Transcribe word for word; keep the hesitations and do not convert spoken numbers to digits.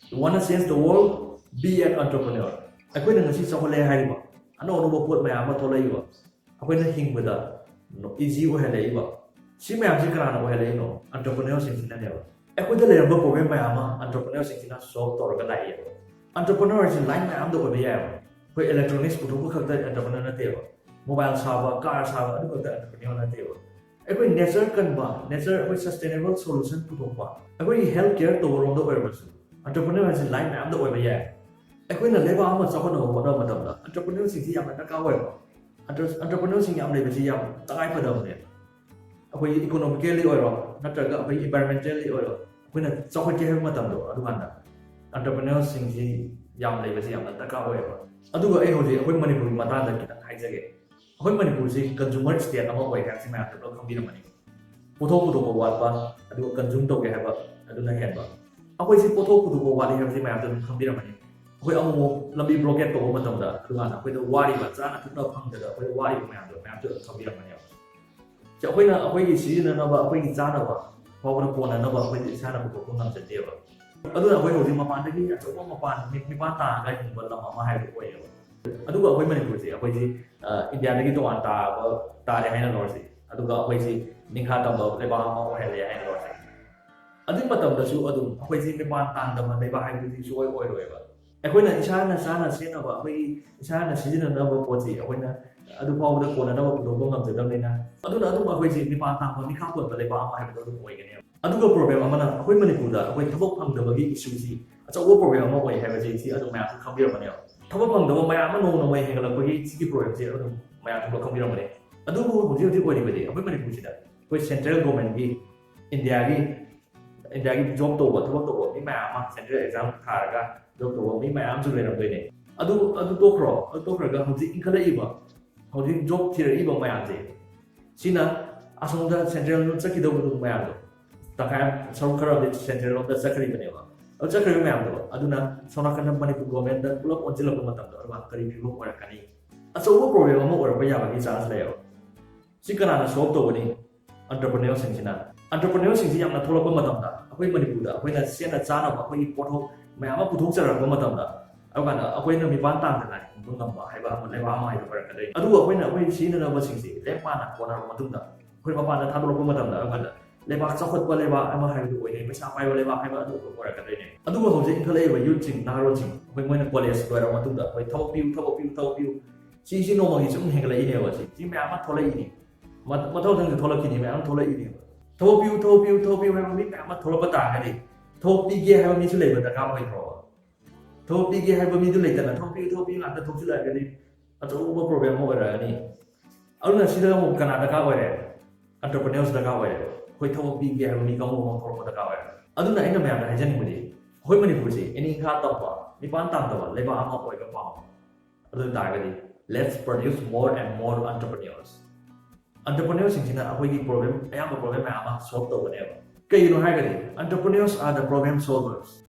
You wanna change the world? Be an entrepreneur. ꯑꯩꯈꯣꯏꯅ ꯉꯁꯤ ꯆꯥꯎꯈꯠꯂꯦ ꯍꯥꯏꯔꯤꯕ, ꯑꯅꯧ ꯑꯅꯧꯕ ꯄꯣꯠ ꯃꯌꯥꯝ ꯑꯃ ꯊꯣꯛꯂꯛꯏꯕ, ꯑꯩꯈꯣꯏꯅ ꯍꯤꯡꯕꯗ ꯏꯖꯤ ꯑꯣꯏꯍꯜꯂꯛꯏꯕ, ꯁꯤ ꯃꯌꯥꯝꯁꯤ ꯀꯅꯥꯅ ꯑꯣꯏꯍꯜꯂꯛꯏꯅꯣ? Entrepreneurꯁꯤꯡꯁꯤꯅꯅꯦꯕ꯫ ꯑꯩꯈꯣꯏꯗ ꯂꯩꯔꯝꯕ ꯄ꯭ꯔꯣꯕ꯭ꯂꯦꯝ ꯃꯌꯥꯝ ꯑꯃ entrepreneurꯁꯤꯡꯁꯤꯅ ꯁꯣꯜꯕ ꯇꯧꯔꯒ ꯂꯥꯛꯏꯑꯕ꯫ Entrepreneur ꯍꯥꯏꯁꯤ ꯂꯥꯏꯟ ꯃꯌꯥꯝꯗ ꯑꯣꯏꯕ ꯌꯥꯏꯑꯕ꯫ ꯑꯩꯈꯣꯏ ꯏꯂꯦꯛꯇ꯭ꯔꯣꯅꯤꯛꯁ ꯄꯨꯊꯣꯛꯄ ꯈꯛꯇ entrepreneur ꯅꯠꯇꯦꯕ꯫ ꯃꯣꯕꯥꯏꯜ ꯁꯥꯕ, ꯀꯥꯔ ꯁꯥꯕ, ꯑꯗꯨ ꯈꯛꯇ entrepreneur ꯅꯠꯇꯦꯕ꯫ ꯑꯩꯈꯣꯏ ꯅꯦꯆꯔ ꯀꯟꯕ, ꯅꯦꯆꯔ, ꯑꯩꯈꯣꯏ sustainable solution ꯄꯨꯊꯣꯛꯄ, ꯑꯩꯈꯣꯏꯒꯤ health care ꯇꯧꯕ ꯔꯣꯝꯗ ꯑꯣꯏꯔꯕꯁꯨ entrepreneur ꯍꯥꯏꯁꯤ ꯂꯥꯏꯟ ꯃꯌꯥꯝꯗ ꯑꯣꯏꯕ ꯌꯥꯏ꯫ ꯑꯩꯈꯣꯏꯅ ꯂꯩꯕꯥꯛ ꯑꯃ ꯆꯥꯎꯈꯠꯅꯕ ꯍꯣꯠꯅꯕ ꯃꯇꯝꯗ entrepreneurꯁꯤꯡꯁꯤ ꯌꯥꯝꯅ ꯗꯔꯀꯥꯔ ꯑꯣꯏꯕ꯫ Entre-, entrepreneurꯁꯤꯡ ꯌꯥꯝ ꯂꯩꯕꯁꯤ ꯌꯥꯝ ꯇꯉꯥꯏ ꯐꯗꯕꯅꯦ꯫ ꯑꯩꯈꯣꯏ economically ꯑꯣꯏꯔꯣ, ꯅꯠꯇ꯭ꯔꯒ ꯑꯩꯈꯣꯏ environmentally ꯑꯣꯏꯔꯣ, ꯑꯩꯈꯣꯏꯅ ꯆꯥꯎꯈꯠꯀꯦ ꯍꯥꯏꯕ ꯃꯇꯝꯗꯣ, ꯑꯗꯨꯀꯥꯟꯗ entrepreneurꯁꯤꯡꯁꯤ ꯌꯥꯝ ꯂꯩꯕꯁꯤ ꯌꯥꯝꯅ ꯗꯔꯀꯥꯔ ꯑꯣꯏꯌꯦꯕ꯫ ꯑꯗꯨꯒ ꯑꯩ ꯍꯧꯖꯤꯛ ꯑꯩꯈꯣꯏ ꯃꯅꯤꯄꯨꯔꯒꯤ ꯃꯇꯥꯡꯗ ꯈꯤꯇꯪ ꯍꯥꯏꯖꯒꯦ꯫ ꯑꯩꯈꯣꯏ ꯃꯅꯤꯄꯨꯔꯁꯤ consumer state ꯑꯃ ꯑꯣꯏ ꯍꯥꯏꯕꯁꯤ ꯃꯌꯥꯝꯁꯨ ꯂꯣꯏ ꯈꯪꯕꯤꯔꯝꯃꯅꯤ꯫ ꯄꯣꯠꯊꯣꯛ ꯄꯨꯊꯣꯛꯄ ꯋꯥꯠꯄ, ꯑꯗꯨꯒ consume ꯇꯧꯒꯦ ꯍꯥꯏꯕ ꯑꯗꯨꯅ ꯍꯦꯟꯕ꯫ ꯑꯩꯈꯣꯏꯁꯤ ꯄꯣꯠꯊꯣꯛ ꯄꯨꯊꯣꯛꯄ ꯋꯥꯠꯂꯤ ꯍꯥꯏꯕꯁꯤ ꯃꯌꯥꯝꯁꯨ ꯑꯗꯨꯝ ꯈꯪꯕꯤꯔꯝꯃꯅꯤ꯫ ꯑꯩꯈꯣꯏ ꯑꯃꯨꯛ ꯑꯃꯨꯛ ꯂꯝꯕꯤ blockade ꯇꯧꯕ ꯃꯇꯝꯗ, ꯑꯗꯨꯀꯥꯟꯗ ꯑꯩꯈꯣꯏꯗ ꯋꯥꯔꯤꯕ, ꯆꯥꯅ ꯊꯛꯅꯕ ꯐꯪꯗꯗꯅ ꯑꯩꯈꯣꯏꯗ ꯋꯥꯔꯤꯕ ꯃꯌꯥꯝꯗꯣ ꯃꯌꯥꯝꯁꯨ ꯑꯗꯨꯝ ꯈꯪꯕꯤꯔꯝꯃꯅꯦꯕ꯫ ꯁꯤ ꯑꯩꯈꯣꯏꯅ, ꯑꯩꯈꯣꯏꯒꯤ ꯁꯤꯖꯤꯟꯅꯅꯕ, ꯑꯩꯈꯣꯏꯒꯤ ꯆꯥꯅꯕ ꯐꯥꯎꯕꯗ ꯀꯣꯟꯅꯅꯕ ꯑꯩꯈꯣꯏꯗꯤ ꯏꯁꯥꯅ ꯄꯨꯊꯣꯛꯄ ꯉꯝꯖꯗꯦꯕ꯫ ꯑꯗꯨꯅ ꯑꯩꯈꯣꯏ ꯍꯧꯖꯤꯛ ꯃꯄꯥꯟꯗꯒꯤ ꯑꯆꯧꯕ ꯃꯄꯥꯟ ꯃꯤ-, ꯃꯤꯄꯥꯟ ꯇꯥꯡꯉꯒ ꯍꯤꯡꯕ ꯂꯝ ꯑꯃ ꯍꯥꯏꯕꯗꯨ ꯑꯣꯏꯌꯦꯕ꯫ ꯑꯗꯨꯒ ꯑꯩꯈꯣꯏ ꯃꯅꯤꯄꯨꯔꯁꯦ, ꯑꯩꯈꯣꯏꯁꯤ, ꯑ, ꯏꯟꯗꯤꯌꯥꯗꯒꯤ ꯇꯣꯉꯥꯟ ꯇꯥꯕ ꯇꯥꯔꯦ ꯍꯥꯏꯅ ꯂꯧꯔꯁꯤ, ꯑꯗꯨꯒ ꯑꯩꯈꯣꯏꯁꯤ ꯅꯤꯡꯈꯥ ꯇꯝꯕ ꯂꯩꯕꯥꯛ ꯑꯃ ꯑꯣꯏꯍꯜꯂꯦ ꯍꯥꯏꯅ ꯂꯧꯔꯁꯤ꯫ ꯑꯗꯨꯒꯤ ꯃꯇꯝꯗꯁꯨ ꯑꯗꯨꯝ ꯑꯩꯈꯣꯏꯁꯤ ꯃꯤꯄꯥꯟ ꯇꯥꯡꯗꯕ ꯂꯩꯕꯥꯛ ꯍꯥꯏꯕꯗꯨꯗꯤ ꯁꯨꯡꯑꯣꯏ ꯑꯣꯏꯔꯣꯏꯕ꯫ ꯑꯩꯈꯣꯏꯅ ꯏꯁꯥꯅ ꯆꯥꯅ ꯁꯦꯠꯅꯕ, ꯑꯩꯈꯣꯏꯒꯤ ꯏꯁꯥꯅ ꯁꯤꯖꯤꯟꯅꯅꯕ ꯄꯣꯠꯁꯤ ꯑꯩꯈꯣꯏꯅ ꯑꯗꯨ ꯐꯥꯎꯕꯗ ꯀꯣꯟꯅꯅꯕ ꯄꯨꯊꯣꯛꯄ ꯉꯝꯖꯗꯕꯅꯤꯅ, ꯑꯗꯨꯅ ꯑꯗꯨꯝ ꯑꯩꯈꯣꯏꯁꯤ ꯃꯤꯄꯥꯟ ꯇꯥꯡꯕ, ꯃꯤꯈꯥ ꯄꯣꯟꯕ ꯂꯩꯕꯥꯛ ꯑꯃ ꯍꯥꯏꯕꯗꯣ ꯑꯗꯨꯝ ꯑꯣꯏꯒꯅꯦꯕ꯫ ꯑꯗꯨꯒ ꯄ꯭ꯔꯣꯕ꯭ꯂꯦꯝ ꯑꯃꯅ, ꯑꯩꯈꯣꯏ ꯃꯅꯤꯄꯨꯔꯗ ꯑꯩꯈꯣꯏ ꯊꯕꯛ ꯐꯪꯗꯕꯒꯤ ꯏꯁꯨꯁꯤ ꯑꯆꯧꯕ ꯄ꯭ꯔꯣꯕ꯭ꯂꯦꯝ ꯑꯃ ꯑꯣꯏ ꯍꯥꯏꯕꯁꯤ ꯁꯤ ꯑꯗꯨꯝ ꯃꯌꯥꯝꯁꯨ ꯈꯪꯕꯤꯔꯝꯃꯅꯦꯕ꯫ ꯊꯕꯛ ꯐꯪꯗꯕ ꯃꯌꯥꯝ ꯑꯃ ꯅꯣꯡꯃ ꯅꯣꯡꯃꯒꯤ ꯍꯦꯟꯒꯠꯂꯛꯄꯒꯤ ꯁꯤꯒꯤ ꯄ꯭ꯔꯣꯕ꯭ꯂꯦꯝꯁꯤ ꯑꯗꯨꯝ ꯃꯌꯥꯝꯁꯨ ꯂꯣꯏ ꯈꯪꯕꯤꯔꯝꯃꯅꯤ꯫ ꯑꯗꯨꯕꯨ ꯍꯧꯖꯤꯛ ꯍꯧꯖꯤꯛ ꯑꯣꯏꯔꯤꯕꯗꯤ ꯑꯩꯈꯣꯏ ꯃꯅꯤꯄꯨꯔꯁꯤꯗ ꯑꯩꯈꯣꯏ central governmentꯀꯤ, ꯏꯟꯗꯤꯌꯥꯒꯤ, ꯏꯟꯗꯤꯌꯥꯒꯤ job ꯇꯧꯕ, ꯊꯕꯛ ꯇꯧꯕ ꯃꯤ ꯃꯌꯥꯝ ꯑꯃ central exam ꯊꯥꯔꯒ job ꯇꯧꯕ ꯃꯤ ꯃꯌꯥꯝ ꯑꯃꯁꯨ ꯂꯩꯔꯝꯗꯣꯏꯅꯦ꯫ ꯑꯗꯨ, ꯑꯗꯨ ꯇꯣꯛꯈ꯭ꯔꯣ, ꯑꯗꯨ ꯇꯣꯛꯈ꯭ꯔꯒ ꯍꯧꯖꯤꯛ ꯏꯟꯈꯠꯂꯛꯏꯕ, ꯍꯧꯖꯤꯛ job ꯊꯤꯔꯛꯏꯕ ꯃꯌꯥꯝꯁꯦ, ꯁꯤꯅ ꯑꯁꯣꯝꯗ central ꯆꯠꯈꯤꯗꯧꯕ ꯃꯌꯥꯝꯗꯣ, ꯇꯪꯈꯥꯏ ꯑꯃ, ꯁꯔꯨꯛ ꯈꯔ ꯑꯃꯗꯤ central ꯂꯣꯝꯗ ꯆꯠꯈ꯭ꯔꯤꯕꯅꯦꯕ꯫ ꯑꯗꯨ ꯆꯠꯈ꯭ꯔꯤꯕ ꯃꯌꯥꯝꯗꯣ, ꯑꯗꯨꯅ ꯁꯣꯝ ꯅꯥꯀꯟꯗ ꯃꯅꯤꯄꯨꯔ governmentꯗ ꯄꯨꯂꯞ ꯑꯣꯟꯁꯤꯜꯂꯛꯄ ꯃꯇꯝꯗ ꯑꯗꯨꯒ ꯀꯔꯤ ꯐꯤꯕꯝ ꯑꯣꯏꯔꯛꯀꯅꯤ? ꯑꯆꯧꯕ ꯄ꯭ꯔꯣꯕ꯭ꯂꯦꯝ ꯑꯃ ꯑꯣꯏꯔꯛꯄ ꯌꯥꯕꯒꯤ ꯆꯥꯟꯁ ꯂꯩꯌꯦꯕ꯫ ꯁꯤ ꯀꯅꯥꯅ ꯁꯣꯜꯕ ꯇꯧꯒꯅꯤ? ꯑꯦꯟꯇꯔꯄ꯭ꯔꯦꯅꯔꯁꯤꯡꯁꯤꯅ꯫ ꯑꯦꯟꯇꯔꯄ꯭ꯔꯦꯅꯔꯁꯤꯡꯁꯤ ꯌꯥꯝꯅ ꯊꯣꯛꯂꯛꯄ ꯃꯇꯝꯗ ꯑꯩꯈꯣꯏ ꯃꯅꯤꯄꯨꯔꯗ ꯑꯩꯈꯣꯏꯅ ꯁꯦꯠꯅ ꯆꯥꯅꯕ ꯑꯩꯈꯣꯏꯒꯤ ꯄꯣꯠꯊꯣꯛ ꯃꯌꯥꯝ ꯑꯃ ꯄꯨꯊꯣꯛꯆꯔꯛꯄ ꯃꯇꯝꯗ, ꯑꯗꯨꯀꯥꯟꯗ ꯑꯩꯈꯣꯏꯅ ꯃꯤꯄꯥꯟ ꯇꯥꯡꯗꯅ ꯍꯤꯡꯕ ꯉꯝꯕ ꯍꯥꯏꯕ ꯑꯃ, ꯂꯩꯕꯥꯛ ꯑꯃ ꯍꯥꯏꯗꯣ ꯑꯣꯏꯔꯛꯀꯗꯣꯏꯅꯤ꯫ ꯑꯗꯨꯒ ꯑꯩꯈꯣꯏꯅ ꯑꯩꯈꯣꯏ ꯁꯤꯖꯤꯟꯅꯅꯕꯁꯤꯡꯁꯦ ꯂꯦꯝ ꯄꯥꯅ ꯀꯣꯟꯅꯔꯛꯄ ꯃꯇꯨꯡꯗ, ꯑꯩꯈꯣꯏ ꯃꯄꯥꯟꯗ ꯊꯥꯗꯣꯔꯛꯄ ꯃꯇꯝꯗ, ꯑꯗꯨꯀꯥꯟꯗ ꯂꯩꯕꯥꯛ ꯆꯥꯎꯈꯠꯄ ꯂꯩꯕꯥꯛ ꯑꯃ ꯍꯥꯏꯕꯗꯨ ꯑꯣꯏꯅꯤ, ꯄꯩꯁꯥ ꯄꯥꯏꯕ ꯂꯩꯕꯥꯛ ꯍꯥꯏꯕ ꯑꯗꯨ ꯑꯣꯏꯔꯛꯀꯗꯣꯏꯅꯦ꯫ ꯑꯗꯨꯒ ꯍꯧꯖꯤꯛ ꯏꯟꯈꯠꯂꯛꯏꯕ ꯌꯨꯠꯁꯤꯡ, ꯅꯍꯥꯔꯣꯜꯁꯤꯡ, ꯑꯩꯈꯣꯏ ꯃꯣꯏꯅ ꯀꯣꯂꯦꯖ ꯂꯣꯏꯔꯕ ꯃꯇꯨꯡꯗ ꯑꯩꯈꯣꯏ ꯊꯕꯛ ꯄꯤꯌꯨ, ꯊꯕꯛ ꯄꯤꯌꯨ, ꯊꯕꯛ ꯄꯤꯌꯨ, ꯁꯤꯁꯤ ꯅꯣꯡꯃꯒꯤ ꯁꯨꯝ ꯍꯦꯟꯒꯠꯂꯛꯏꯅꯦꯕ꯫ ꯁꯤ ꯁꯤ ꯃꯌꯥꯝ ꯑꯃ ꯊꯣꯛꯂꯛꯏꯅꯤ, ꯃ- ꯃꯊꯪ ꯃꯊꯪꯁꯨ ꯊꯣꯛꯂꯛꯈꯤꯅꯤ, ꯃꯌꯥꯝ ꯑꯃ ꯊꯣꯛꯂꯛꯏꯅꯦꯕ꯫ ꯊꯕꯛ ꯄꯤꯌꯨ, ꯊꯕꯛ ꯄꯤꯌꯨ, ꯊꯕꯛ ꯄꯤꯌꯨ ꯍꯥꯏꯕ ꯃꯤ ꯃꯌꯥꯝ ꯑꯃ ꯊꯣꯛꯂꯛꯄ ꯇꯥꯔꯒꯗꯤ, ꯊꯕꯛ ꯄꯤꯒꯦ ꯍꯥꯏꯕ ꯃꯤꯁꯨ ꯂꯩꯕ ꯗꯔꯀꯥꯔ ꯑꯣꯏꯗ꯭ꯔꯣꯕ? ꯊꯕꯛ ꯄꯤꯒꯦ ꯍꯥꯏꯕ ꯃꯤꯗꯨ ꯂꯩꯇꯅ ꯊꯕꯛ ꯄꯤꯌꯨ, ꯊꯕꯛ ꯄꯤꯌꯨ ꯉꯥꯛꯇ ꯊꯣꯛꯆꯤꯜꯂꯛꯑꯒꯗꯤ ꯑꯆꯧꯕ ꯄ꯭ꯔꯣꯕ꯭ꯂꯦꯝ ꯑꯃ ꯑꯣꯏꯔꯛꯑꯅꯤ꯫ ꯑꯗꯨꯅ ꯁꯤꯗ ꯑꯃꯨꯛ ꯀꯅꯥ ꯗꯔꯀꯥꯔ ꯑꯣꯏꯔꯦ? ꯑꯟꯇꯔꯄ꯭ꯔꯤꯅꯔꯁ ꯗꯔꯀꯥꯔ ꯑꯣꯏꯔꯦ꯫ ꯑꯩꯈꯣꯏ ꯊꯕꯛ ꯄꯤꯒꯦ ꯍꯥꯏꯕ ꯃꯤ ꯀꯥꯡꯕꯨ ꯑꯃ ꯊꯣꯛꯂꯛꯄ ꯗꯔꯀꯥꯔ ꯑꯣꯏꯔꯦ꯫ ꯑꯗꯨꯅ ꯑꯩꯅ ꯃꯌꯥꯝꯗ ꯍꯥꯏꯖꯅꯤꯡꯕꯗꯤ, ꯑꯩꯈꯣꯏ ꯃꯅꯤꯄꯨꯔꯁꯦ ꯏꯅꯤꯡꯈꯥ ꯇꯝꯕ, ꯃꯤꯄꯥꯟ ꯇꯥꯡꯗꯕ ꯂꯩꯕꯥꯛ ꯑꯃ ꯑꯣꯏꯕ ꯄꯥꯝꯃꯤ꯫ ꯑꯗꯨ ꯑꯣꯏ ꯇꯥꯔꯒꯗꯤ, let's produce more and more entrepreneurs. ꯑꯟꯇꯔꯄ꯭ꯔꯤꯅꯔꯁꯤꯡꯁꯤꯅ ꯑꯩꯈꯣꯏꯒꯤ ꯄ꯭ꯔꯣꯕ꯭ꯂꯦꯝ, ꯑꯌꯥꯝꯕ ꯄ꯭ꯔꯣꯕ꯭ꯂꯦꯝ ꯃꯌꯥꯝ ꯑꯃ ꯁꯣꯜꯕ ꯇꯧꯒꯅꯦꯕ꯫ ꯀꯩꯒꯤꯅꯣ ꯍꯥꯏꯔꯒꯗꯤ, entrepreneurs are the problem solvers.